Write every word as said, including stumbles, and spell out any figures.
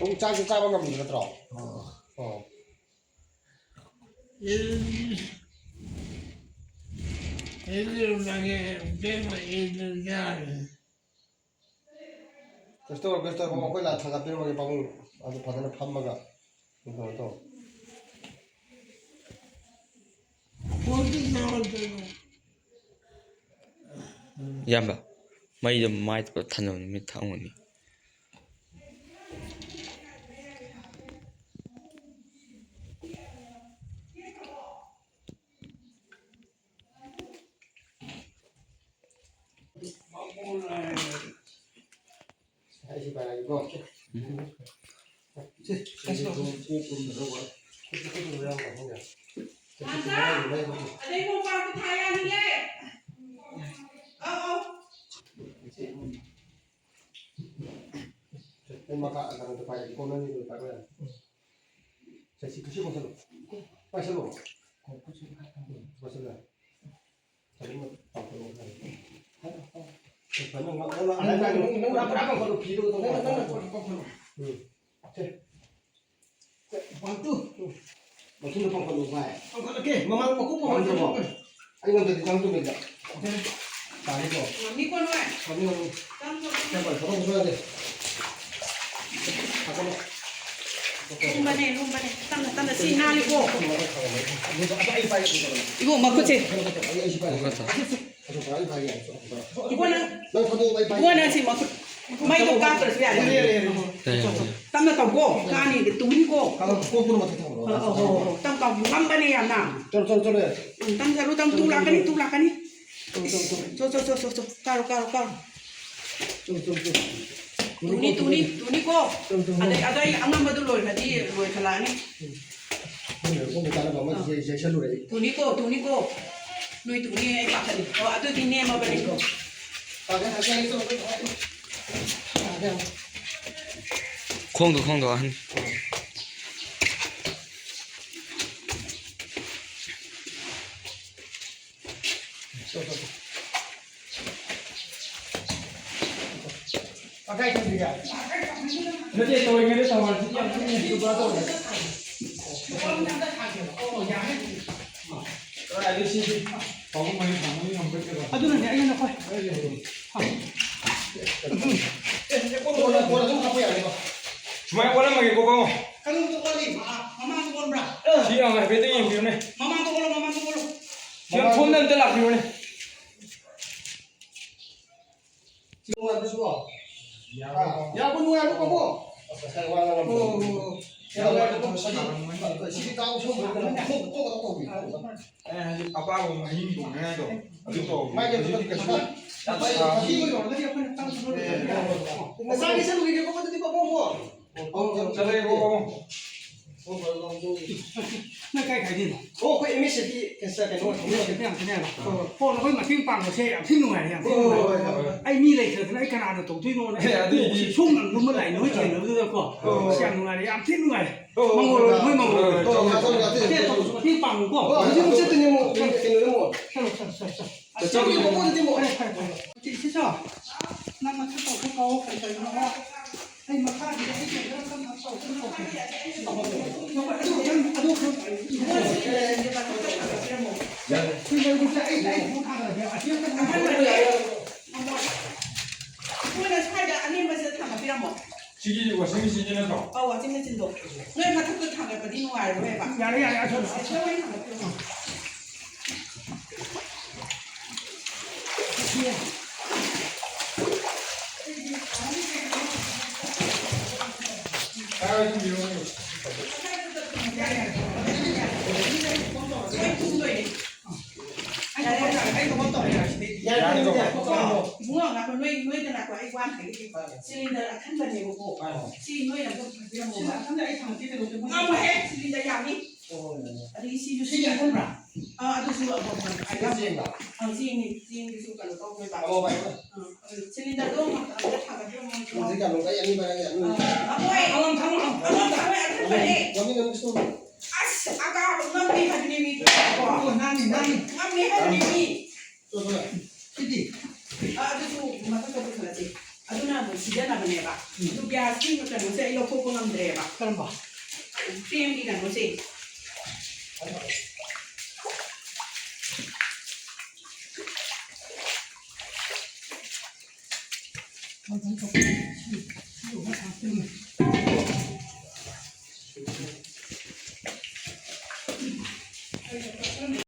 ꯄꯨꯡ ꯆꯥꯛꯁꯦ ꯆꯥꯕ ꯉꯝꯃꯤꯕ ꯅꯠꯇ꯭ꯔꯣ? ꯑꯣ꯫ ꯑꯣ꯫ ꯏꯜ-, ꯏꯜꯂꯨꯔꯒꯦ, ꯏꯕꯦꯝꯃ, ꯏꯜꯂꯨꯔꯒꯦ꯫ ꯀꯩꯁꯨ ꯇꯧꯔꯣꯏ, ꯀꯩꯁꯨ ꯇꯧꯔꯣꯏ, ꯄꯥꯕꯨꯡ, ꯑꯩꯈꯣꯏ ꯂꯥꯛꯑ ꯊꯥꯡꯒꯠꯄꯤꯔꯝꯃꯒꯦ, ꯄꯥꯕꯨꯡ꯫ ꯑꯗꯨ ꯐꯖꯅ ꯐꯝꯃꯒ ꯀꯩꯅꯣ ꯇꯧ꯫ ꯏꯌꯥꯝꯕ, ꯃꯩꯗꯣ ꯃꯥꯏꯗ ꯄꯨꯂꯞ ꯊꯥꯟꯖꯜꯂꯣ, ꯃꯤꯠ ꯊꯛꯑꯝꯒꯅꯤ꯫ ꯑꯗꯩ ꯃꯣꯝꯄꯥꯛꯇꯣ ꯊꯥ ꯌꯥꯅꯤꯌꯦ꯫ ꯑꯧ, ꯑꯧ꯫ ꯑꯩ ꯃꯈꯥ ꯀꯩꯅꯣꯗ ꯄꯥꯏꯔꯛꯀꯦ, ꯀꯣꯟꯅꯔꯤꯗꯨꯗ ꯄꯥꯏꯕ ꯌꯥꯅꯤ꯫ ꯆꯠꯁꯤ, ꯀꯩꯁꯨ ꯄꯥꯏꯁꯜꯂꯨ꯫ ꯄꯥꯏꯁꯜꯂꯨ꯫ ꯄꯥꯏꯁꯜꯂꯨ꯫ ꯅꯪ, ꯅꯪ, ꯅꯪ, ꯅꯪ, ꯅꯪ ꯄꯨꯔꯥ ꯀꯟꯈꯠꯂꯨ, ꯐꯤꯗꯣ ꯅꯪ, ꯅꯪ, ꯅꯪ ꯄꯨꯔꯥ ꯀꯟꯈꯠꯂꯨ꯫ ꯎꯝ꯫ ꯁꯦ꯫ ꯁꯦ, one, two꯫ ꯃꯊꯨꯟꯗ ꯄꯥꯡꯈꯠꯂꯨ, ꯚꯥꯏ꯫ ꯄꯥꯡꯈꯠꯂꯛꯀꯦ, ꯃꯃꯥꯡ ꯃꯈꯨꯠ ꯄꯥꯡꯈꯠꯂꯛꯀꯦ꯫ ꯉꯝꯗ꯭ꯔꯕꯣ? ꯑꯩꯉꯣꯟꯗꯗꯤ ꯆꯪꯗꯕꯤꯗ꯫ ꯇꯥꯔꯦꯀꯣ? ꯉꯝꯅꯤꯀꯣ ꯅꯣꯏ? ꯉꯝꯅꯤ, ꯉꯝꯅꯤ꯫ ꯆꯪ, ꯆꯪ, ꯆꯪ꯫ ꯁꯦ, ꯚꯥꯏ, ꯊꯕꯛ ꯁꯨ ꯌꯥꯗꯦ꯫ ꯄꯥꯡꯈꯠꯂꯣ꯫ ꯂꯨꯝꯕꯅꯦ, ꯂꯨꯝꯕꯅꯦ꯫ ꯇꯞꯅ, ꯇꯞꯅ꯫ ꯁꯤ ꯅꯥꯜꯂꯤꯀꯣ꯫ ꯑꯗꯣ ꯑꯩ ꯄꯥꯏꯒꯦ, ꯑꯗꯨ ꯇꯧꯔꯣ꯫ ꯏꯕꯣ, ꯃꯈꯨꯠꯁꯦ꯫ ꯑꯩ, ꯑꯩ ꯁꯤ ꯄꯥꯏꯒꯦ꯫ ꯃꯈꯨꯠꯇꯣ꯫ ꯑꯗꯨ ꯄꯥꯏꯒꯦ, ꯄꯥꯏꯒꯦ꯫ ꯏꯕꯣ, ꯅꯪ, ꯅꯪ ꯊꯥꯗꯣꯛꯑꯣ, ꯑꯩ ꯄꯥꯏꯒꯦ꯫ ꯏꯕꯣ, ꯅꯪ ꯁꯤ ꯃꯈꯨꯠ, ꯃꯩꯗꯣ ꯀꯥꯞꯇ꯭ꯔꯁꯨ ꯌꯥꯔꯦ꯫ ꯌꯥꯔꯦ, ꯌꯥꯔꯦ, ꯌꯥꯔꯦ꯫ ꯇꯞꯅ ꯇꯧꯀꯣ, ꯀꯥꯅꯤ, ꯇꯨꯅꯤꯀꯣ꯫ ꯀꯥꯡ ꯀꯣꯛꯇꯨꯅ ꯃꯊꯛ ꯊꯝꯃꯨꯔꯣ꯫ ꯑ, ꯑ, ꯍꯣ, ꯍꯣ, ꯍꯣ꯫ ꯇꯞ ꯇꯞ ꯉꯝꯕꯅꯦ ꯌꯥꯝꯅ꯫ ꯆꯠꯂꯣ, ꯆꯠꯂꯣ, ꯆꯠꯂꯣ, ꯌꯥꯔꯦ꯫ ꯎꯝ, ꯇꯝ ꯆꯠꯂꯨ, ꯇꯝ, ꯇꯨ ꯂꯥꯛꯀꯅꯤ, ꯇꯨ ꯂꯥꯛꯀꯅꯤ꯫ ꯆꯠꯂꯣ, ꯆꯠꯂꯣ, ꯆꯠꯂꯣ꯫ ꯆꯣ, ꯆꯣ, ꯆꯣ, ꯆꯣ, ꯆꯣ꯫ ꯀꯥꯔꯣ, ꯀꯥꯔꯣ, ꯀꯥꯔꯣ꯫ ꯆꯠꯂꯣ, ꯆꯠꯂꯣ, ꯆꯠꯂꯣ꯫ ꯇꯨꯅꯤ, ꯇꯨꯅꯤ, ꯇꯨꯅꯤꯀꯣ꯫ ꯆꯠꯂꯣ, ꯆꯠꯂꯣ꯫ ꯑꯗꯩ, ꯑꯗꯣ ꯑꯩ ꯑꯉꯝꯕꯗꯨ ꯂꯣꯏꯈ꯭ꯔꯗꯤ ꯂꯣꯏꯈꯠꯂꯛꯑꯅꯤ꯫ ꯎꯝ꯫ ꯃꯣꯏꯅ ꯂꯣꯏ ꯈꯣꯡꯒꯤ ꯆꯥꯅꯕ ꯑꯃ ꯑꯥ꯫ ꯌꯩ-, ꯌꯩꯁꯜꯂꯨꯔꯦ ꯑꯩ꯫ ꯇꯨꯅꯤꯀꯣ, ꯇꯨꯅꯤꯀꯣ꯫ ꯅꯣꯏ ꯇꯨꯅꯤ ꯑꯩ ꯄꯥꯈꯠꯂꯤ꯫ ꯑꯣ, ꯑꯗꯨꯗꯤ ꯅꯦꯝꯃꯕꯅꯤ꯫ ꯈꯣꯡꯗꯣ, ꯈꯣꯡꯗꯣ, ꯑꯍꯟ꯫ ꯅꯠꯇꯦ, ꯇꯧꯔꯤꯉꯩꯗ ꯇꯧꯍꯟꯁꯤ, ꯌꯥꯝ ꯊꯤꯅ ꯍꯦꯟꯖꯤꯟꯕ ꯇꯧꯔꯦ꯫ ꯀꯗꯥꯏꯗꯩ ꯁꯤꯗꯤ? ꯄꯥꯕꯨꯡ ꯃꯔꯤ ꯐꯪꯕ ꯉꯝꯕ ꯅꯠꯇꯦꯕ꯫ ꯑꯗꯨꯅꯅꯦ ꯑꯩꯅ ꯅꯈꯣꯏ ꯁꯨꯃꯥꯏꯅ ꯑꯣꯜꯂꯝꯃꯒꯦꯀꯣ, ꯄꯥꯕꯨꯡ꯫ ꯀꯔꯣꯝꯗ ꯑꯣꯜꯂꯤ? ꯃꯃꯥꯡꯗ ꯑꯣꯟꯕ꯭ꯔꯥ? ꯁꯤ ꯌꯥꯝ ꯍꯥꯏꯐꯦꯠꯇꯪ ꯌꯦꯡꯕꯤꯌꯨꯅꯦ꯫ ꯃꯃꯥꯡꯗ ꯑꯣꯜꯂꯣ, ꯃꯃꯥꯡꯗ ꯑꯣꯜꯂꯣ꯫ ꯁꯤ ꯌꯥꯝ ꯁꯣꯝꯗ ꯑꯝꯇ ꯂꯥꯛꯄꯤꯌꯨꯅꯦ꯫ ꯁꯤ ꯅꯨꯡꯉꯥꯏꯕ꯭ꯔꯣ ꯁꯤꯕꯣ? ꯌꯥꯕ꯭ꯔꯣ? ꯌꯥꯕ꯭ꯔꯣ, ꯅꯨꯡꯉꯥꯏꯕ꯭ꯔꯣ, ꯄꯥꯕꯨꯡ? ꯑꯁ, ꯉꯁꯥꯏ ꯋꯥ ꯉꯥꯡꯉꯝꯕꯗꯣ꯫ ꯑꯣ, ꯑꯣ, ꯑꯣ꯫ ꯌꯥꯝ ꯅꯨꯡꯉꯥꯏꯕ꯭ꯔꯣ? ꯁꯤꯗꯤ, ꯁꯤꯗꯤ ꯀꯥꯡ ꯁꯣꯝꯕ ꯀꯣꯛ, ꯀꯣꯛ, ꯀꯣꯛ ꯇꯧꯕꯤ꯫ ꯑꯩ ꯍꯧꯖꯤꯛ ꯑꯄꯥꯕ ꯃꯍꯤꯡ ꯇꯣꯡꯅꯤꯡꯉꯥꯏꯗꯣ ꯑꯗꯨ ꯇꯧꯕꯤ꯫ ꯃꯥꯏ ꯀꯩꯅꯣ ꯍꯧꯖꯤꯛꯇꯤ ꯀꯩꯁꯨ ꯇꯧꯕꯤ꯫ ꯌꯥꯝ ꯁꯥꯕ꯫ ꯃꯁꯥꯒꯤ ꯁꯔꯨꯛꯀꯤꯗꯤ ꯀꯣꯛ ꯑꯗꯨꯗꯤ ꯄꯥꯕꯨꯡ꯫ ꯑꯣ, ꯆꯠꯂꯒꯦꯀꯣ, ꯄꯥꯕꯨꯡ꯫ ꯅꯪ ꯀꯥꯏ ꯈꯥꯏꯗꯣꯏꯅꯣ? ꯑꯣ, ꯑꯩꯈꯣꯏ ꯑꯦꯝ ꯑꯦꯁ ꯑꯦꯐꯀꯤ ꯀꯩꯅꯣ ꯇꯧꯕꯤꯔꯣ꯫ ꯌꯥꯝ ꯊꯤꯅ ꯌꯥꯝ ꯊꯤꯅ ꯌꯥꯝ꯫ ꯑꯣ꯫ ꯍꯣ, ꯅꯈꯣꯏ ꯃꯇꯦꯡ ꯄꯥꯡꯕꯁꯦ ꯌꯥꯝ ꯊꯤꯅ ꯅꯨꯡꯉꯥꯏꯔꯦ, ꯌꯥꯝ ꯊꯤꯅ ꯍꯣꯏ, ꯍꯣꯏ, ꯅꯨꯡꯉꯥꯏꯔꯦ꯫ ꯍꯣꯏ, ꯍꯣꯏ꯫ ꯑꯩ ꯃꯤ ꯂꯩꯇ꯭ꯔꯗꯅ ꯑꯩ ꯀꯅꯥꯗ ꯇꯧꯗꯣꯏꯅꯣꯅ ꯑꯦ, ꯑꯗꯨꯏꯗꯤ ꯀꯣꯛꯁꯤ ꯁꯣꯝ ꯅꯪ ꯂꯨꯝꯃ ꯂꯥꯛꯏ, ꯅꯣꯏ ꯊꯦꯡꯅꯕꯗꯨꯗꯀꯣ꯫ ꯍꯣꯏ, ꯍꯣꯏ꯫ ꯑꯁ, ꯌꯥꯝ ꯅꯨꯡꯉꯥꯏꯔꯦ, ꯌꯥꯝ ꯊꯤꯅ ꯅꯨꯡꯉꯥꯏꯔꯦ꯫ ꯍꯣꯏ, ꯍꯣꯏ, ꯃꯪꯒꯣꯜ ꯍꯣꯏ, ꯍꯣꯏ, ꯃꯣꯏ ꯃꯪꯒꯣꯜ ꯍꯣꯏ, ꯍꯣꯏ, ꯍꯣꯏ꯫ ꯍꯣꯏ, ꯍꯣꯏ, ꯍꯣꯏ꯫ ꯃꯇꯦꯡ ꯄꯥꯡꯉꯨꯀꯣ꯫ ꯍꯣꯏ, ꯍꯧꯖꯤꯛ ꯑꯃꯨꯛ ꯆꯠꯇꯣꯏꯅꯦ, ꯑꯃꯨꯛ ꯀꯩꯅꯣꯗ ꯑꯃꯨꯛ꯫ ꯆꯠꯂꯣ, ꯆꯠꯂꯣ, ꯆꯠꯂꯣ, ꯆꯠꯂꯣ꯫ ꯑꯁ, ꯆꯠꯂꯣ, ꯆꯠꯂꯣ, ꯆꯠꯂꯣ꯫ ꯐꯔꯦ, ꯐꯔꯦ, ꯐꯔꯦ꯫ ꯁꯤ, ꯁꯤꯁꯣ, ꯅꯪ ꯃꯊꯛ ꯇꯧꯊꯣꯛ ꯀꯥꯎꯑꯣ, ꯀꯔꯤ ꯀꯔꯤꯅꯣ? ꯑꯩ ꯃꯈꯥꯒꯤꯗ ꯑꯩ ꯀꯩꯅꯣ ꯈꯔ ꯈꯔ ꯇꯧꯊꯣꯛ ꯇꯧꯊꯣꯛꯀꯦ꯫ ꯑꯗꯨ ꯈꯔ, ꯑꯗꯨ ꯈꯔ꯫ ꯁꯤ ꯂꯩꯕꯁꯦ ꯑꯩ, ꯑꯩ ꯑꯃꯨꯛ ꯊꯥꯡꯒꯠꯂꯒꯦ꯫ ꯑꯁꯤ ꯑꯃꯨꯛ ꯊꯥꯡꯒꯠꯂꯒꯦ꯫ ꯃꯣꯏꯅ ꯁ꯭ꯋꯥꯏꯗ ꯑꯅꯦꯝꯕꯁꯤꯗ ꯊꯥꯡꯒꯠꯄꯤꯔꯝꯃꯣ꯫ ꯁꯤꯒꯤ ꯋꯥꯁꯤꯡ ꯃꯦꯆꯤꯟꯁꯤ ꯅꯠꯇ꯭ꯔꯣ? ꯑꯧ, ꯋꯥꯁꯤꯡ ꯃꯦꯆꯤꯟꯗꯣ꯫ ꯅꯣꯏ ꯃꯊꯛꯇ ꯊꯥꯡꯒꯠꯄꯗꯤ ꯅꯨꯡꯉꯥꯏꯔꯔꯣꯏꯕ꯫ ꯌꯥꯔꯦ, ꯌꯥꯔꯦ, ꯑꯁꯣꯝ꯫ ꯑꯁꯤꯗ ꯑꯣꯏꯅ ꯊꯥꯡꯒꯠꯄꯤꯔꯝꯃꯣ꯫ ꯏꯕꯨꯡꯉꯣ, ꯉꯥꯏꯈꯣ, ꯅꯣꯏ, ꯅꯣꯏꯗ ꯉꯥꯏꯈꯣ, ꯑꯩ ꯋꯥ ꯑꯃ ꯍꯥꯏꯒꯦ꯫ ꯁꯤꯂꯤꯟꯗꯔ ꯑꯈꯟꯕꯅꯦꯕꯀꯣ꯫ ꯁꯤ ꯅꯣꯏꯅ ꯑꯗꯨꯝ ꯊꯝꯕꯤꯔꯝꯃꯣ꯫ ꯁꯤꯂꯤꯟꯗꯔ ꯑꯈꯟꯕ ꯑꯩ ꯊꯝꯃꯛꯀꯦ, ꯀꯩꯗꯧꯒꯦ? ꯉꯝꯃꯣꯏꯍꯦ, ꯁꯤꯂꯤꯟꯗꯔ ꯌꯥꯝꯃꯤ꯫ ꯑꯗꯒꯤ ꯁꯤꯁꯨ ꯁꯤ ꯌꯥꯝꯃꯟꯕ꯭ꯔꯥ? ꯑꯥ, ꯑꯗꯨꯁꯨ ꯑꯃꯃꯝ ꯍꯥꯏꯔꯒ꯫ ꯆꯦꯡꯂꯣ? ꯑꯪ, ꯆꯦꯡꯅꯤ꯫ ꯆꯦꯡꯗꯨꯁꯨ ꯀꯩꯅꯣ ꯇꯧꯗꯣꯏꯕ꯫ ꯑꯃꯃꯝ ꯍꯥꯏꯔꯒ꯫ ꯑꯪ, ꯑꯗꯨ ꯁꯤꯂꯤꯟꯗꯔꯗꯣ ꯑꯃꯨꯛꯇꯪꯗ ꯊꯥꯡꯒꯠꯄꯤꯔꯝꯃꯣ꯫ ꯍꯧꯖꯤꯛ ꯌꯥꯝ ꯂꯧꯕ ꯑꯩ ꯑꯅꯤ ꯄꯥꯏꯔꯒꯦ, ꯑꯅꯤ꯫ ꯑꯪ, ꯉꯝꯃꯣꯏ꯫ ꯑꯃꯃꯝ ꯊꯝꯃꯣ, ꯑꯃꯃꯝ ꯊꯝꯃꯣ꯫ ꯉꯝꯃꯣꯏ, ꯑꯗꯨ ꯐꯔꯦ꯫ ꯉꯝꯃꯤ, ꯉꯝꯃꯤ, ꯁꯣꯝ꯫ ꯑꯁ, ꯑꯀꯥꯕ ꯉꯝꯃꯤ ꯍꯥꯏꯕꯅꯦ ꯃꯤ꯫ ꯑꯣ, ꯅꯥꯅꯤ, ꯅꯥꯅꯤ꯫ ꯉꯝꯃꯤ ꯍꯥꯏꯕꯅꯦ ꯃꯤ꯫ ꯁꯣꯝ, ꯁꯣꯝ꯫ ꯁꯤꯗꯤ? ꯑꯥ, ꯑꯗꯨꯁꯨ ꯃꯊꯛꯇ ꯄꯨꯈꯠꯂꯁꯤ꯫ ꯑꯗꯨꯅ ꯑꯃꯨꯛ ꯁꯤꯖꯤꯟꯅꯕꯅꯦꯕ꯫ ꯑꯗꯨ ꯒ꯭ꯌꯥꯁꯀꯤ ꯀꯩꯅꯣꯁꯦ ꯑꯩ ꯂꯧꯊꯣꯛꯄ ꯉꯝꯗ꯭ꯔꯦꯕ꯫ ꯀꯔꯝꯕ? ꯐ꯭ꯔꯦꯝꯒꯤ ꯀꯩꯅꯣꯁꯦ꯫